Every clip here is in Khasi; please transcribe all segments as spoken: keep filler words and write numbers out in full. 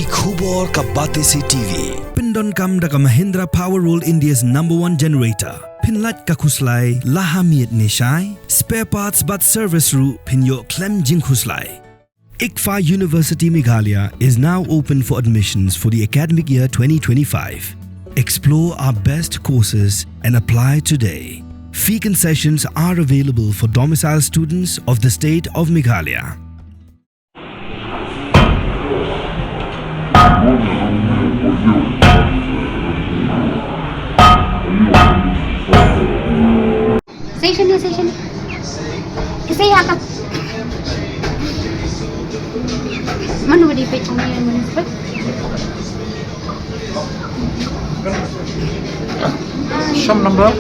Ki khubor ka Batesi T V. Pyndonkam da ka Mahindra Power World, India's number one generator. Pynlait ka khuslai la ha miet ne shai. Spare parts bad service ruh pynïoh khlem jingkhuslai. ICFAI University Meghalaya is now open for admissions for the academic year twenty twenty-five. Explore our best courses and apply today. Fee concessions are available for domicile students of the state of Meghalaya. Station ni, station ni. Kasi ya ka. Manu di pe chong ni, manu pe. Sham number?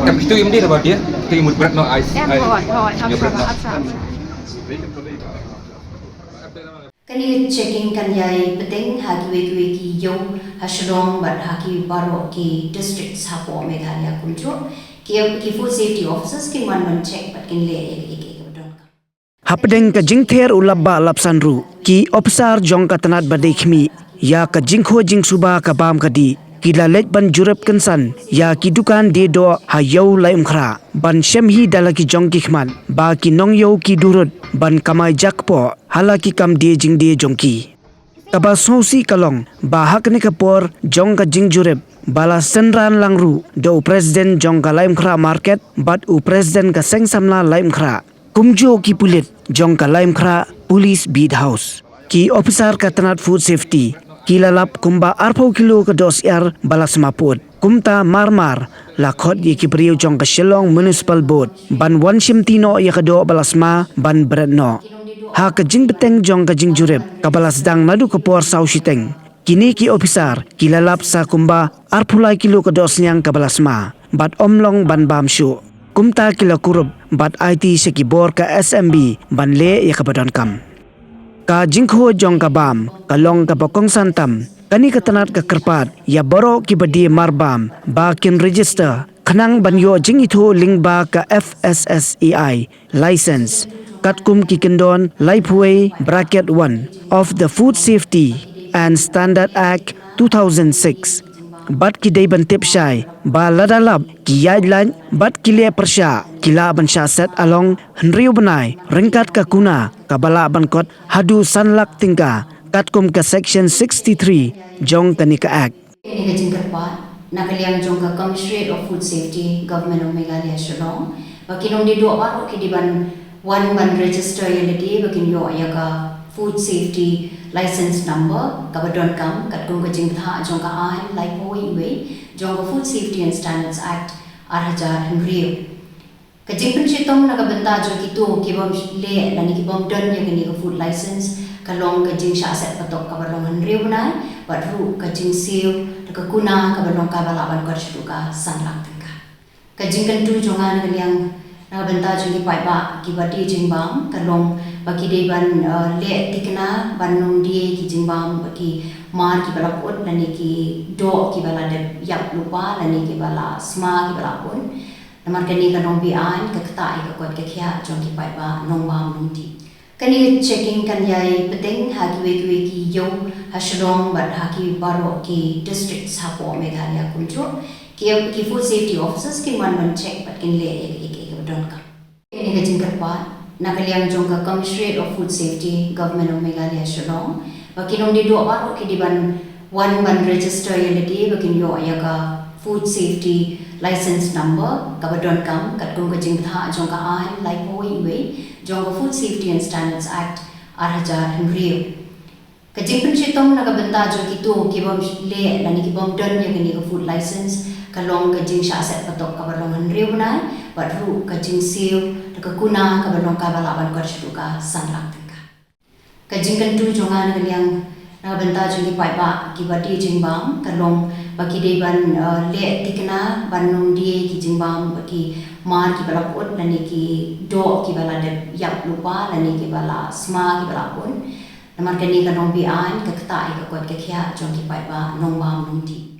Em, itu im dia dapat dia. Itu im berat no ice. Em, hoi, hoi, hoi, hoi. Kane ka checking kan ïai bteng ha kiwei kiwei ki ïew ha Shillong bad ha ki baroh ki district hapoh Meghalaya kumjuh. Ki, ki food safety officers kin wan ban check bad kin leh ïa ka, ïa ka, ïa ka ba donkam. Hapdeng ka jingther u lapbah lapsan ruh, ki ophisar jong ka tnat ba dei khmih ïa ka jingkhuid jingsuba ka bam ka dih, ki la leit ban jurip kynsan ïa ki dukan die doh ha Ïew Laitumkhrah ban shem hi da la ki jong ki khmat ba ki nongïew ki durut ban kamai jakpoh ha la ki kam die jingdie jong ki. Kaba sngewsih ka long ba ha kane ka por jong ka jingjurip ba la synran lang ruh da u president jong ka Laitumkhrah Market bad u president ka Seng Samla Laitumkhrah, kumjuh ki pulit jong ka Laitumkhrah Police Beat House. Ki ophisar ka tnat food safety ki la lap kumba arphew kilo ka doh syiar ba la sma pud. Kumta mar mar la khot ïa ki briew jong ka Shillong Municipal Board ban wan shimti noh ïa ka doh ba la sma ban bret noh. Ha ka jingbteng jong ka jingjurip kaba la sdang naduh ka por saw shiteng, kine ki ophisar ki la lap sa kumba arphew lai kilo ka doh synñiang kaba la sma bad ym long ban bam shuh. Kumta ki la kurup bad aiti sha ki bor ka S M B ban leh ïa ka ba donkam. Ka jingkhuid jong ka bam ka long kaba kongsan tam. Kane ka tnat ka kyrpad ïa baroh kiba die marbam ba kin register khnang ban ïoh jingithuh lyngba ka F S S A I license katkum ki kyndon laiphew wei bracket one of the Food Safety and Standard Act two thousand six. Bad ki dei ban tip shai ba lada lap ki ïaid lait bad ki leh pyrshah ki lah ban shah set along hynriew bnai ryngkat ka kuna kaba lah ban kot haduh san lak tyngka katkum ka section sixty-three jong kane ka act. Kane ka jingkyrpad na ka liang jong ka Commissioner of Food Safety, Government of Meghalaya Shillong, ba ki nongdie doh baroh ki dei ban wan ban register ïa lade ba kin ïoh ïa ka Food Safety License Number kaba donkam katkum ka jingbthah jong ka aiñ laiphew wei jong ka Food Safety and Standards Act ar hajar hynriew. Ka jingpynshitom na ka bynta jong kito ki bym leh lane ki bym don ïa kane ka food license ka long ka jingshah set patok kaba long hynriew bnai bad ruh ka jingsiew da ka kuna kaba long kaba lah ban kot shaduh ka san lak tyngka. Ka jingkyntu jong nga na ka liang na ka bynta jong ki paidbah kiba die jingbam ka long ba ki dei ban, eh, leh thikna ban ym die ki jingbam ba ki mar kiba la pud lane ki doh kiba la dep ïap lypa lane kiba la sma kiba la pun. Namar kane ka long beaiñ, ka ktah ïa ka koit ka khiah jong ki paidbah nongbam nongdih. Kane ka checking kan ïai bteng ha kiwei kiwei ki ïew ha Shillong bad ha ki baroh ki districts hapoh Meghalaya kumjuh. Ki, ki food safety officers kin wan ban check bad kin leh ïa ka, ïa ka, ïa ka ba donkam. Kane ka jingkyrpad na ka liang jong ka Commissioner of Food Safety, Government of Meghalaya Shillong, ba ki nongdie doh baroh ki dei ban wan ban register ïa lade ba kin ïoh ïa ka Food Safety License Number kaba donkam katkum ka jingbthah jong ka aiñ laiphew wei jong ka Food Safety and Standards Act ar hajar hynriew. Ka jingpynshitom na ka bynta jong kito ki bym leh lane ki bym don ïa kane ka food license ka long ka jingshah set patok kaba long hynriew bnai bad ruh ka jingsiew da ka kuna kaba long kaba lah ban kot shaduh ka san lak tyngka. Ka jingkyntu jong nga na ka liang na ka bynta jong ki paidbah kiba die jingbam ka long ba ki dei ban, eh, leh thikna ban ym die ki jingbam ba ki mar kiba la pud lane ki doh kiba la dep ïap lypa lane kiba la sma kiba la pun. Namar kane ka long beaiñ, ka ktah ïa ka koit ka khiah jong ki paidbah nongbam nongdih.